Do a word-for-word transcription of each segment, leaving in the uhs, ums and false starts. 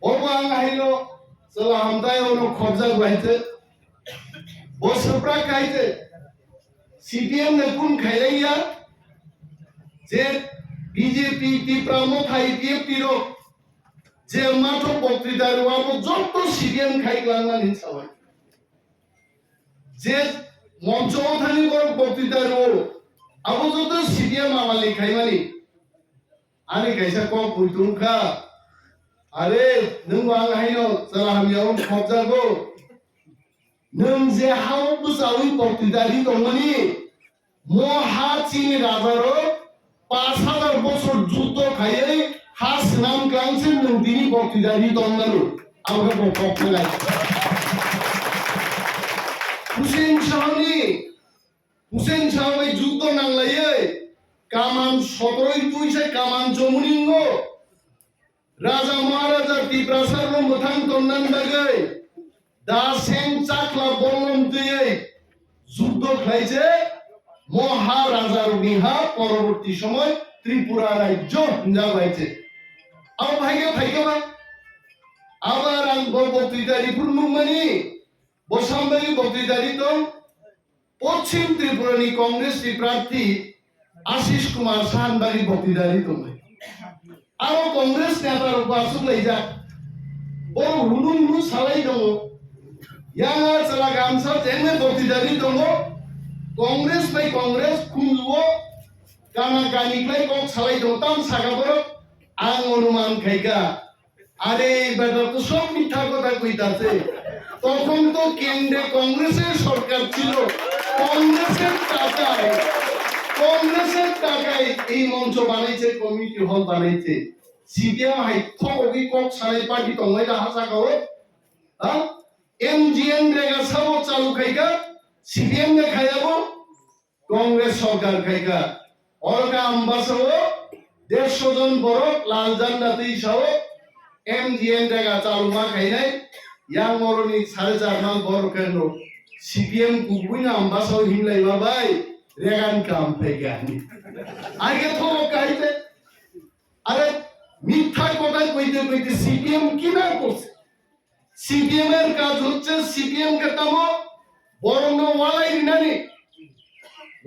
Obo ang haino chwla hamtai ono khobjak bai se. Bo swprak khai se. C P M ne kun khailai ya. Je B J P, Tipra Motha, I P F T rok je mathok boktwita rw abo joto C P M khai kwlangmani sabai. Je moncho o thani borok boktwita rw abo joto C P M amali khaimani. Ani kaisa kok bui tong kha. Are, nwng bo ang haino chwla hamya wng khobjago. Nwng je ha o bwchaui boktwita ri tongmani, mo ha chini raja rok pash hajar bochor juddo khaiwi ha swnam klang se nwng tini boktwita ri tongmano. Abo khe bo kok khlai. Hussein Shah ni Hussein Shah bai juddo nanglaiwi kaman sotoroi twi se kaman chomuni wngo. Raja Maharaja Tiprasa rok mwthang tonnani bagwi da seng chakla bolong twiwi juddo khlai se mo ha raja rokni ha poroborti somoy Tripura rajyo hwnjak bai se. Abo phaikhe phaikhe ba abo rang bo boktwita ri phuru nukmani bo sambai boktwita ri tong. Poschim Tripura ni Congress ni prarthi Ashish Kumar Sahan bagwi boktwita ri tongmani. Aro Congress neta rok bo achuk laijak. Borok hunu hunu salai tongo. Yang a chwla gamsa jengmai boktwita ri tongo. Congress bai Congress khunju o kana kani khlai kok salai tongo. Tam saka borok ang onuman khaika. আরে বেটা তো সব মিথ্যা কথা কইতাছে। তখন তো কেন্দ্রে কংগ্রেসের সরকার ছিল, কংগ্রেসের টাকায়, কংগ্রেসের টাকায় এই মঞ্চ বানাইছে, কমিউনিটি হল বানাইছে। সিপিএম হাই থকবি কক সারাই পার্টি তংলাইটা হাসা খাও। হ্যাঁ? এমজিএন রেগা সাবো চালু খাইকা, সিপিএম নে খাইয়াবো। Congress sorkar khaikha, oro khe Ambasa o dersho jon borok lal janda twi sao M G N rega chaluma khainai, yang oroni sare char man borok khe no C P M kubui no Ambasa o himlai ba bai regan kam phaikha. Aike thoro kaite, are mitha kotai koite koite C P M kina korse. CPM এর কাজ হচ্ছে সিপিএম কে tamo borokno walai rinani.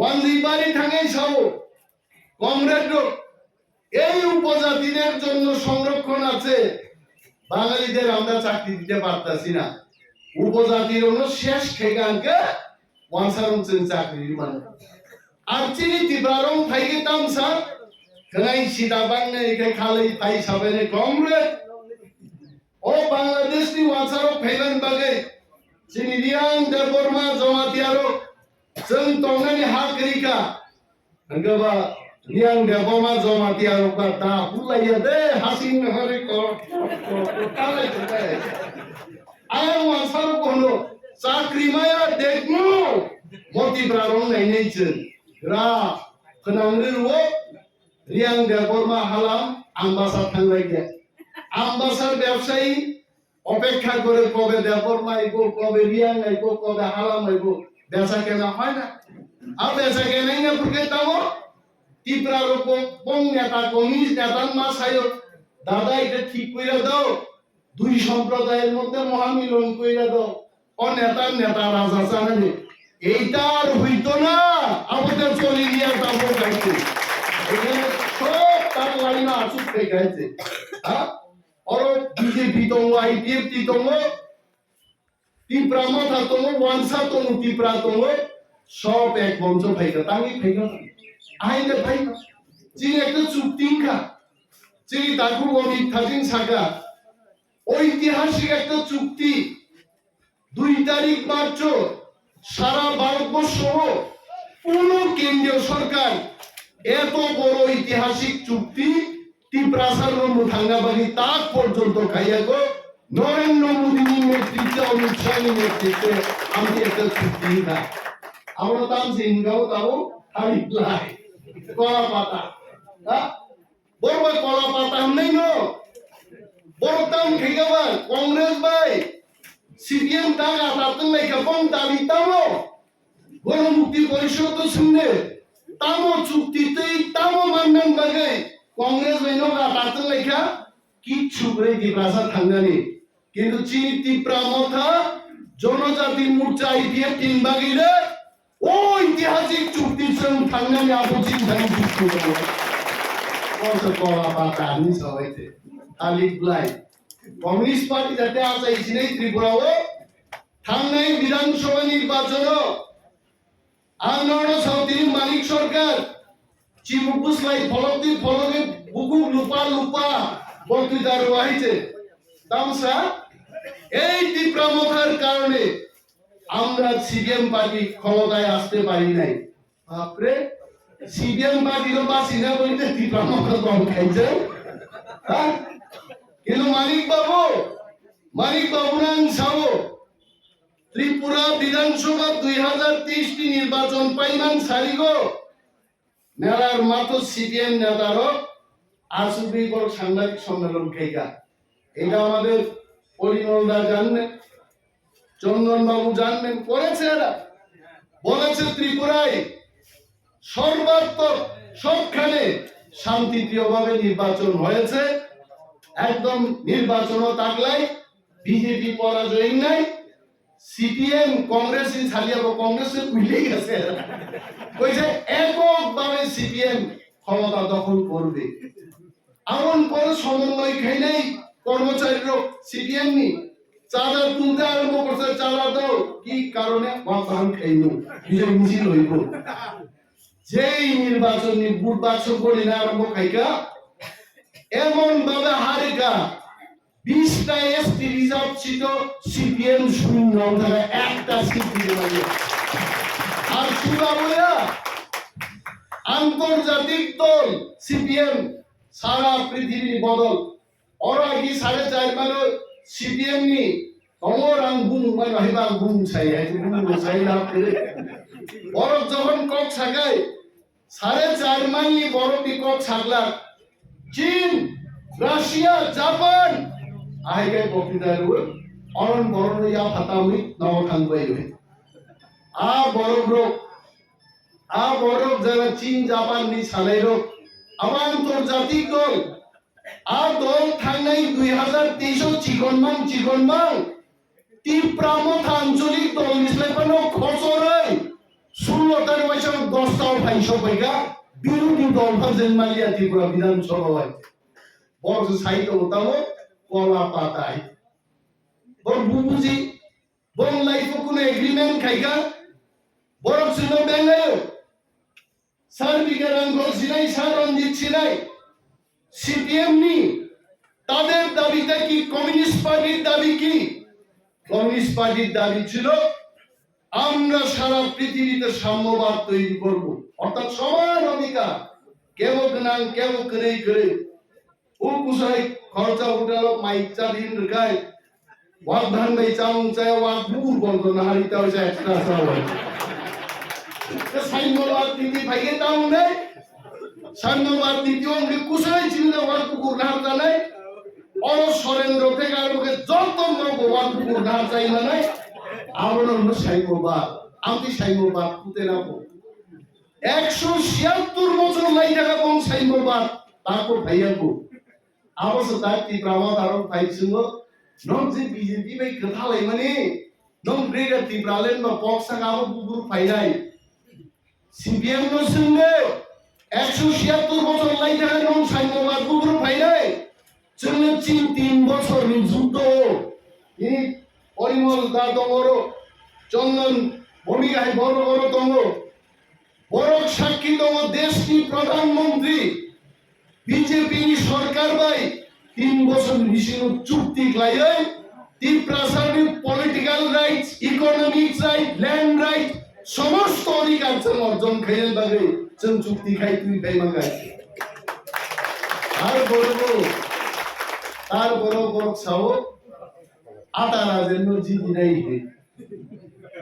Wanjwi bari thangai sao, comrade rok, এই উপজাতিদের জন্য সংরক্ষণ আছে, বাঙালিদের আমরা চাকরি দিতে পারতাছি না। উপজাতির অন্য শেষ খেয়ে আনকে ওয়ানসার অঞ্চল চাকরি মানে। আর চিনি তিব্রারং থাইকে তামসা, খাই সিদা বাংলা একে খালাই তাই সাবেনে Congress. O Bangladesh ni wansarok phaiman bagwi chini Riyang Debbarma Jamatia rok chwng tongnani ha kwrwi kha. Hwnkhe ba Riyang Debbarma Jamatia rok ba da hulaiya de hasing hari ko ko ko talai ko talai. Ayang wansarok bono chakri maya dekno motibra rong nai nei chwng ra khwnang ri rwo. Riyang Debbarma halam Ambasa thanglai khe. Ambasar ব্যবসায়ী অপেক্ষা করে কবে দেববর্মা আইব, কবে রিয়াং আইব, কবে হালাম আইব, বেচা কেনা হয় না। আর বেচা কেনা না পড়ে তাও ত্রিপুরা রূপ বং নেতা কমিউনিস্ট নেতার মা সায়ক দাদা এটা ঠিক করে দাও। দুই সম্প্রদায়ের মধ্যে মহামিলন কইরা দাও। ও নেতা নেতা রাজা চালানি। এইটা আর হইতো না। আমাদের চলে গিয়া তারপর গাইছে। এখানে সব তার লাইন আসুক ঠিক আছে। হ্যাঁ? ওর BJP tongo, IPFT tongo, Tipra Motha tongo, Wansa tongo, Tipra tongo, সব এক মঞ্চ ফাইকা, তাঙ্গি ফাইকা, আইনে ফাইকা। চিনি একটা চুক্তি খা, চিনি তাকু অমিত থাজিং সাকা, ঐতিহাসিক একটা চুক্তি। দুই তারিখ মার্চ সারা ভারতবর্ষ পুরো কেন্দ্রীয় সরকার এত বড় ঐতিহাসিক চুক্তি তিপ্রাসার রুম থাঙ্গা বাগি তাক পর্যন্ত খাইয়া গো নরেন্দ্র মোদীর নেতৃত্বে, অমিত শাহের নেতৃত্বে আমি একটা চুক্তি নিলাম। আমরা তাম সিংহাও তাও খালি লাই কলা পাতা, হ্যাঁ? Borok bai kola pata hwnwi no. Borok tamo khe khe ba Congress bai C P M ta gata twng lai kha bong dabi tamo. Bono Mukti Porishod to swngde. Tamo chukti tei tamo mannan bagwi Congress bai no gata twng lai kha. kichu kwrwi Tiprasa thangnani. Kintu chini Tipra Motha Jonojati Morcha I P F team bagwi le o itihasik chukti chwng thangnani abo chini thani chukti tongo. Koso kola pata hinwi sabai te. Alik blai. Communist Party jate achai sinai Tripura o thangnai Bidhan Sabha nirbachon o ang nono sautini Manik Sarkar chibuk bwslai pholokti pholoke bukuk lupa lupa bokti daru wahai se. Tamsa ei Tipra Mothar karone আমরা CPM party ক্ষমতায় আসতে পারি নাই। বাপরে, CPM party তো বাসি না বলতে ত্রিপুরা মতো দল খাইছে। হ্যাঁ? কিন্তু মানিক বাবু, মানিক বাবু নাং সাবো, ত্রিপুরা বিধানসভা দুই হাজার তেইশ টি নির্বাচন পাইমান সারিগো, মেলার মাত্র সিপিএম নেতারও আসুবি বড় সাংবাদিক সম্মেলন খাইগা। এটা আমাদের পরিমল দা জানবেন, চন্দন বাবু জানবেন, করেছে এরা। বলেছে ত্রিপুরায় সর্বাত্মক সবখানে শান্তিপ্রিয়ভাবে নির্বাচন হয়েছে, একদম নির্বাচনও থাকলাই বিজেপি পরাজয় নাই। সিপিএম কংগ্রেস ইন সালিয়াবো কংগ্রেসে উইলে গেছে। কইছে এককভাবে সিপিএম ক্ষমতা দখল করবে। এমন পরে সমন্বয় খাইলেই কর্মচারীরা সিপিএম নি চাঁদা তুলতে আরম্ভ করছে, চাঁদা দাও, কি কারণে? মাথা খাইল, বিজয় মিছিল হইব। যেই নির্বাচনী ভোট বাক্স গণনা আরম্ভ খাইকা, এমন ভাবে হারিকা, বিশটা এসটি রিজার্ভ সিটও সিপিএম শূন্য, তারা একটা সিট দিতে পারে। আর সুরা বইয়া আন্তর্জাতিক দল সিপিএম সারা পৃথিবীর বদল। ওরা কি সাড়ে চার মানো সিপিএম নি? অমর আং বুম মানে হইবা আং বুম চাই, আই বুম চাই লাভ করে। ওরা যখন কক সাকায়, সাড়ে চার মাইলনি বরফ বিকট সাগলার চীন, রাশিয়া, জাপান আহাইকে বক্তৃতা রুল অরণ বরণ ইয়া ফাতাউই নব থাংবাই হই। আ বরফ রোগ, আ বরফ যারা চীন, জাপান নি সালাই রোগ, আবার আন্তর্জাতিক দল, আ দল থাংনাই দুই হাজার তেইশ চিকন মাং, চিকন মাং, Tipra Motha আঞ্চলিক দল নিসলে পানো খসরই ষোলো তারিখ মাসে দশটা ফাইন সবাইকা বিরোধী দল ফাজেন মালিয়া ত্রিপুরা বিধানসভা হয়। বড় সাইড ওটাও কলা পাতায়। বড় বুবুজি, বড় লাইফ কোনো এগ্রিমেন্ট খাইকা, বড় ছিল বেঙ্গালো। স্যার বিকারাম ঘোষ সিনাই, স্যার রঞ্জিত সিনাই, সিপিএম নি তাদের দাবিটা কি? কমিউনিস্ট পার্টির দাবি কি? কমিউনিস্ট পার্টির দাবি ছিল আমরা সারা পৃথিবীতে সাম্যবাদ তৈরি করব, অর্থাৎ সমান অধিকার, কেউ গনাং, কেউ করে করে। O kusai khoroksa hotel o mai cha din rwkhai, wak dhan bai chamung chaya, wak bukur bondo nahari tao cha extra chawai. Te saimobad niti phaikhe tamo nei? Saimobad niti o hwnkhe kusai chini da wak bukur nahar chanai? Oro Sorendro theke aro khe joto nogo wak bukur nahar chai manai. Abono hwno saimobad. Amtwi saimobad kute nabo. Ekso siyattor bochor lai thaka bong saimobad. Tako phaiya bo. Abo se tak Tipra Motha rok phai chwngo, nwng je B J P bai kwthalaimani, nwng Greater Tipraland ba kok saka abo buphuru phainai. C P M no swngde, ekso siyattor bochor lai thaka nwng saimobad buphuru phainai. Chwngno chin tin bochorni juddo o, ini Porimol da tongo oro, Chondon Bhumika hai borok oro tongo. Borok sakki tongo, deshni Pradhan Mantri B J P ni sorkar bai tin bochor ni bisingo chukti khlaiwi Tiprasani political rights, economic rights, land rights, somosto odhikar chwng orjon khaina bagwi chwng chukti khai twi phai mangai. Ar borok, ar borok, borok sao, ata rajenno jidi nai hinwi.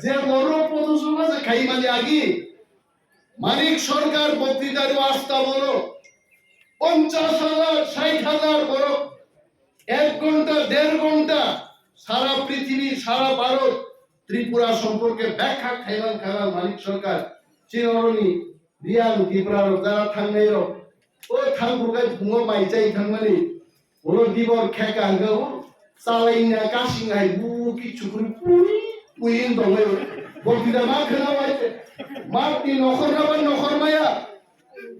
Je borok podo soma je khai mani agi, Manik Sarkar বক্তৃতার আস্তা বলো, পঞ্চাশ হাজার, ষাট হাজার বড় এক ঘন্টা, দেড় ঘন্টা সারা পৃথিবী, সারা ভারত, ত্রিপুরা সম্পর্কে ব্যাখ্যা খাইলাম খাইলাম মানিক সরকার, চিররণী, রিয়াং, ত্রিপুরা যারা থাকলে, ও থাকবো, গাই, ভুঙো, মাই চাই, থাকমানি, Ulo dibor kheka hwnkhe o chalaina kasing hai bu ki chukri pui pui wng tongwi. Bo tida ma khwna wai te. Ma ti nokhor na bai nokhor maya.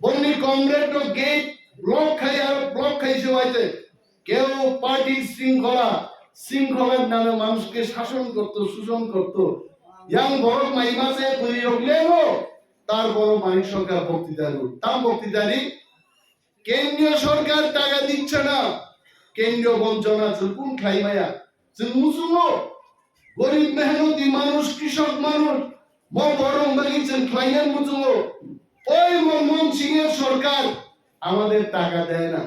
Boni comrade no gate block khai aro block khai se wai te. কেউ পার্টির শৃঙ্খলা, শৃঙ্খলার নামে মানুষকে শাসন করত, শোষণ করত। ইয়াং বড় মাইমাসে বুড়ি রোগ লেগো, তার বড় মানিক সরকার বক্তৃতা রূপ। তাম বক্তৃতারি কেন্দ্রীয় সরকার টাকা দিচ্ছে না, কেন্দ্রীয় বঞ্চনা চুলকুন খাইমায়া। চুলমুসুমো গরিব মেহনতি মানুষ, কৃষক মানুষ, মো বড় বাগি চুল খাইয়া মুসুমো। ওই মনমোহন সিং এর সরকার আমাদের টাকা দেয় না।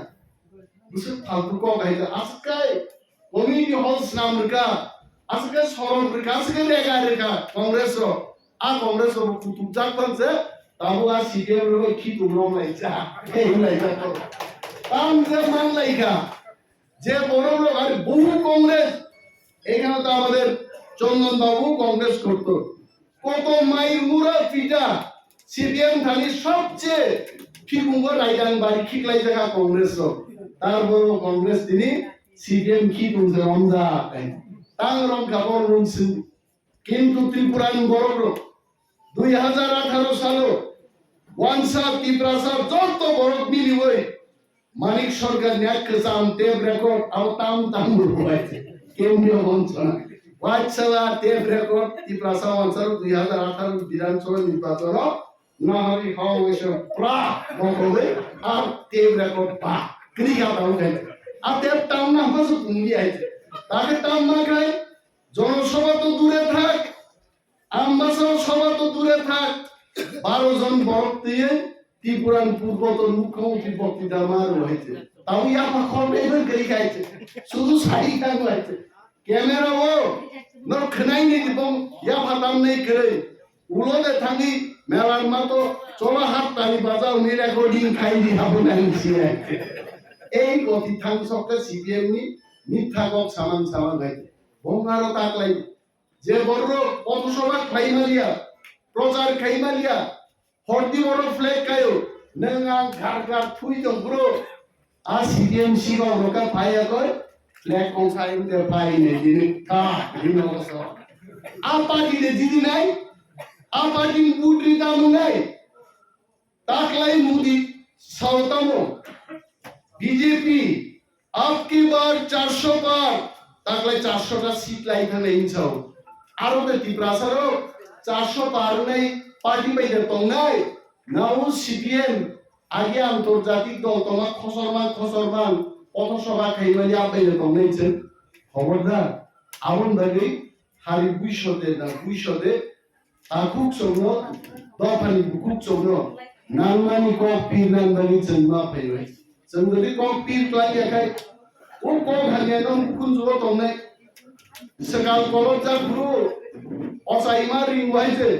Busu faltu kok hai ta askai community hall snam rwkha, askai sorom rwkha, askai rega rwkha Congress rok. A Congress rok kutuk jak tang se, tabo a C P M rok khitu rong lai cha, hei lai cha to. Tam je man lai kha, je borok rok ari bohu Congress, এখানে তো আমাদের চন্দন বাবু কংগ্রেস করতো। কত মাইর মুরা পিটা CPM Thani সবচেয়ে ফিকুঙ্গ রাইডাং বাড়ি খিকলাই জায়গা কংগ্রেস রো। তারপরও কংগ্রেস তিনি সিপিএম কি তুলছে রমজা তাই। তাং রং কাপড় রং সিং। কিন্তু ত্রিপুরান বড় রো দুই হাজার আঠারো সালো ওয়ানসা তিপ্রাসা যত বড় মিলি ওই মানিক সরকার ন্যাক চাম টেপ রেকর্ড আও তাম তাম বুলবাইছে। কেন্দ্রীয় মন্ত্রণা ওয়াইছালা টেপ রেকর্ড তিপ্রাসা অঞ্চল দুই হাজার আঠারো বিধানসভা নির্বাচন নাহারি হাও এসে প্রা মকলে আর টেপ রেকর্ড পা ক্রিয়া তাও খাইছে। আর টেপ তাম না হসে তুমি আইছে। তাকে তাম না খাই জনসভা তো দূরে থাক, আমবাসা সভা তো দূরে থাক, বারো জন বরক দিয়ে ত্রিপুরার পূর্বতন মুখ্যমন্ত্রী বক্তৃতা মার হয়েছে। তাও ইয়াপা খন্ডে এবার গেই খাইছে, শুধু সারি কান লাগছে। ক্যামেরা ও নর খনাই নেই এবং ইয়াপা দাম নেই করে উলোদে থাকি মেলার মতো চলা হাত তালি বাজাও নি রেকর্ডিং খাই দি হাবু নাই সিয়ে। এই গতি থাং সবকে সিপিএম নি মিথ্যা কক সামান সামান হয়েছে। বঙ্গারো তাকলাই যে বড় পথসভা খাইমালিয়া, প্রচার খাইমালিয়া, হরদি বড় ফ্ল্যাগ কায়ো, নং আং ঘাট ঘাট থুই দং ব্রো। আর সিপিএম সিবা রকা ফাই আগর, ফ্ল্যাগ কম সাইন দে ফাই নে দিন কা দিন অবস্থা। আ পার্টি দে দিদি নাই, আ পার্টি বুট রি দাম নাই। Taklai Modi sautamo B J P abki bar charso par, taklai charso ta seat lai thang lai hinsao. Aro de Tiprasa ro charso par nai party bai de tongnai, nao C P M agi antorjatik dol tongma khosorman khosorman pothosabha khaimani abai de tongnai chwng. Khobordar, aboni bagwi hari buisode na buisode Takhuk chwngno, dophani bukhuk chwngno, nangmani kok pir nang bagwi chwng ma phaiwi. Chwng jodi kok pir klai ya khai, o kok hamya no bukhuk jugo tongnai. Swkang kolok jak bru, ochai ma ring wai je.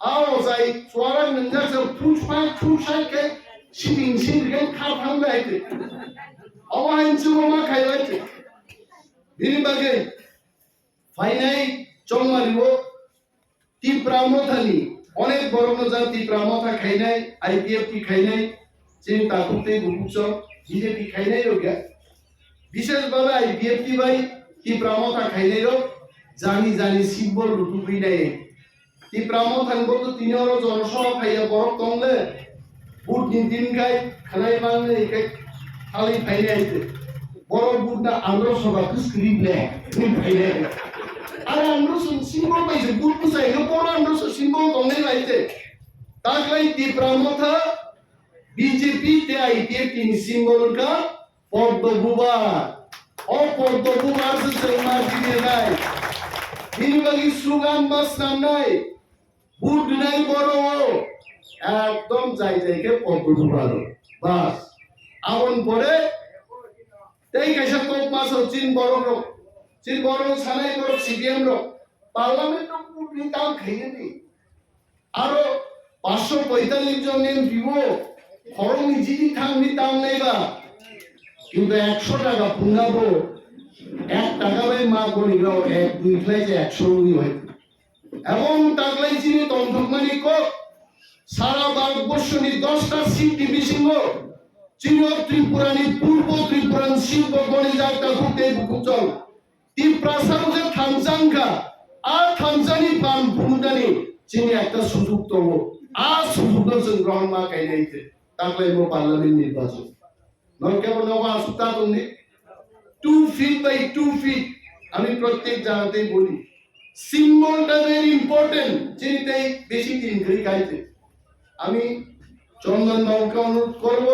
A ochai chuara nwngjak se phus phai phus sai khe siting sing khe kha thang lai te. Omo hain chwng ma khai lai te. Bini bagwi phainai chongmani o Tipra Mothani onek borokno jang Tipra Motha khainai, I P F T khainai, chini takhuk tei bukhuk chwng B J P khainai rok ya. Bishesh bhabe I P F T bai Tipra Motha khainai rok jani jani simbol rutugwi nai. Tipra Mothani bo to tini oro jono sabha phaiya borok tongle. Vote ni din khai khlai manle khai khali phainai aite. Borok vote na andro sabha kwskri ble ni phainai. Are andro sun symbol bai se vote bwsai no boro andro sun symbol tongnai bai te. Taklai Tipra Motha B J P tei I P F T ni symbol wngkha Poddo bubar. O poddo bubar se chwng ma tibinai. Bini bagwi sugan ma snamnai. Vote rinai borok o ekdom jai jai khe poddo bubar o. Bas. Aboni pore tei kaisa kok ma so chin borok rok. Chin borok sanai borok C P M rok. Parliament rok vote ri tam khainani. Aro paanch sho poitallis jon M P o khoroknwi jidi thangwi tam naiba, kintu ekso taka phunga bo ek taka bai ma goni rw ek dui khlai se ekso wngwi hoi. Ebong taklai chini tongthokmani kok sara Bharat borshoni dosta seat ni bisingo Chini o Tripura ni purbo Tripura ni silbo goni jak takhuk tei bukhuk chong. Tiprasa rok je thansa wngkha, a thansa ni phan phunuknani chini ekta sujuk tongo. A sujuk no chwng rohorma kainai te. Taklaimo parliament nirbachon. Norok kebo nogo aswk ta tongdi. Two feet by two feet. Ami prottek jaga tei boli. Symbol ta very important. Chini tei besi din kwrwi kai te. আমি চন্দন বাবুকে অনুরোধ করব,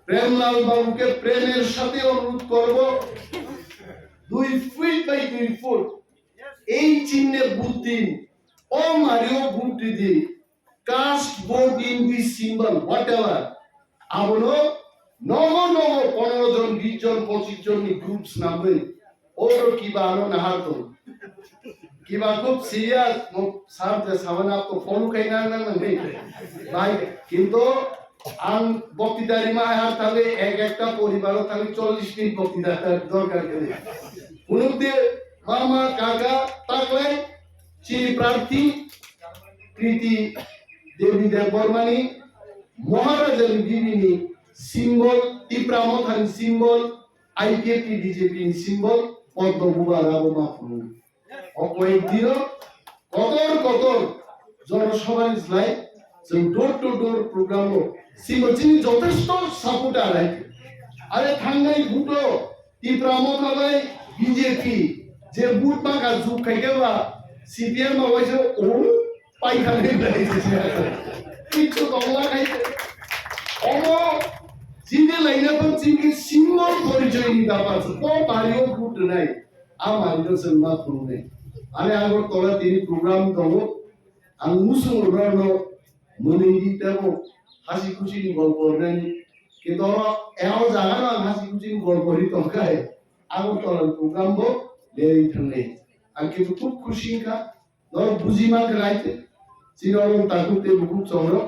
প্রেমলাল বাবুকে প্রেমের সাথে অনুরোধ করব, দুই ফিট বাই দুই ফুট এই চিহ্নে ভোট দিন। ও মারিও ভোট দিদি, cast vote in this symbol, whatever. Abono nogo nogo পনেরো জন, বিশ জন, পঁচিশ জন ni groups nangwi Oro kiba ano nahar tong. Kiba khub serious, mo sir je samani apto follow khai na na na nei. Bai, kintu ang boktita rima hai har thangwi ek ekta poribaro thangwi chollish minute boktita ta dorkar kene. Phunuk de mama, kaka, taklai, chini prarthi, Kriti Devi Debbarmani, Maharaja ni bibini symbol, Tipra Mothani symbol, I P F T B J P ni symbol Podmo Bubara bo ma phuru. O koyek dino kotor kotor jonosabhani slai chwng door to door program o symbol chini jothesto supporter hai. Are thangnai vote o Tipra Motha bai B J P je vote baka juk khai khe ba C P M ma waisa o Paithakni belai se se. Kichu tongla khai se. Omo chini laina pang chini symbol porichoy ni bapar se. Ko bari o phut nai. A mari no se ma phut nai. Ani Agartala tini program tongo. Ang musung rano muni di tebo hasi kuchi ni golpo nani. Kintu oro eo jaga no ang hasi kuchi ni golpo ri tongkai. Agartala program bo leri thangnai. Ang kichu khub khushi ka. Norok buji mankha hai se. Chini oro takhuk tei bukhuk chongrok.